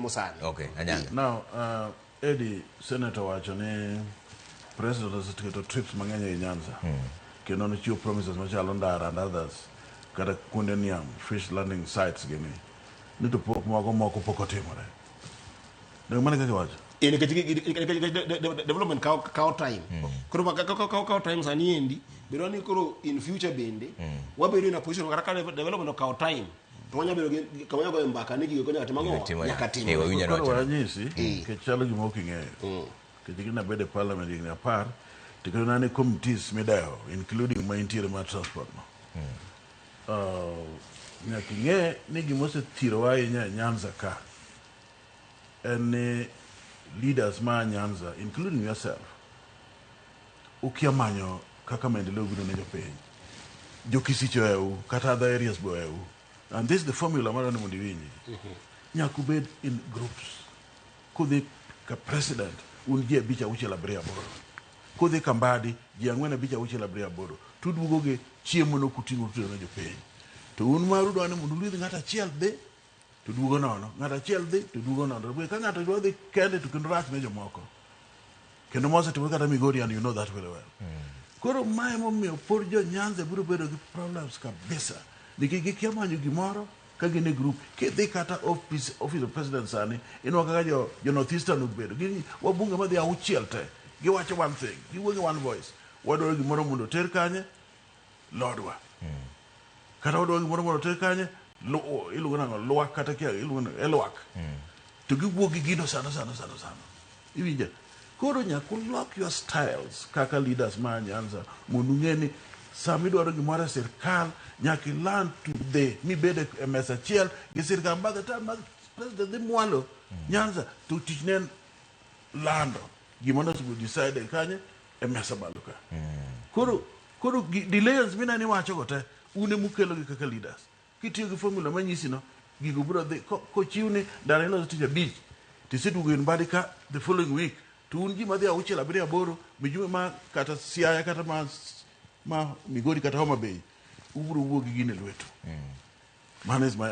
watimo sani. Okay, Anyanga. Now, Eddie, Senator wacho ni President oseketo trips mang'eny ei Nyanza. Kendo nochiwo promises machalo ndara and others kata kuonde niang' fish landing sites gini. Ni to pok moko moko pok otimore. Donge mano e kaka iwacho? Eh, nikech development kawo time. Koro kawo time sani endi, bedo ni koro in future bende wabedo in a position kata ka development okawo time to wanya bedo gi kama wanya goyo mbaka ni gigo nyaka tim ang'o? Timo Nyaka Eh, timre. wawinjo Koro wacho. wanyisi nikech chalo gima ok ing'eyo. Nikech gin abedo e parliament higni 10 to kendo nane committees midewo including ma intiere mar transport no. Nyaka ing'e ni gima osethirowa ahinya e Nyanza ka en ni leaders ma Nyanza including yourself ukia manyo kaka maendeleo biro ne jopiny. Jokisich ohewu kata other areas be ohewu. And this is the formula madwa ni mondo iwinji. Nyaka ubed in groups. Kudhi ka president un ji 5 6 7 8. Kudhi ka Mbadi ji 4 5 6 7 8. Tuduogo gi chiemo no kuting'o tutero ne jopiny. To un maru dwa ni mondo ulidh ng'ato achiel dhi to duogo nono. Ng'ato achiel dhi to duogo nono. To ka ng'ato dwa dhi kende to kendo rach ne jomoko. Kendo mosetimore kata Migori and you know that very well. Koro mae momiyo pod jo Nyanza biro bedo gi problems kabisa. Nikech gikia manyo gimoro ka gin e group. Kidhi kata office of president sani, ineno kaka jo North Eastern obedo. Gin wabunge madhi 6 te. Giwacho one thing. Giwuok gi one voice. Wadwaro gimoro mondo oter kanye? Lodwa. Kata wadwaro gimoro mondo oter kanye? Iluongo nang'o? Lwak kata kia iluongo nang'o? Elwak. To giwuok gi gino sano sano sano sano. Iwinja? Koro nyaka ulok your styles kaka leaders ma Nyanza mondo ung'e ni sama idwaro gimoro e sirkal nyaka ilan to dhi mibed e mesa achiel gi sirkal. By the time ma president dhi mwalo Nyanza to tich ne en lando gima nosebedo decided kanye e mesa malo ka. Koro delays mineno iwacho go te un emukelo gi kaka leaders. Kitiyo gi formula manyisi no gigo biro dhi kochiw ni ndara iloso tich abich tiseduogo in Mbadi ka the following week to un ji madhi 6 7 8 mijumbe ma kata Siaya kata ma Migori kata Homa Bay ubiro wuok gi gino e lwetu. Mano is my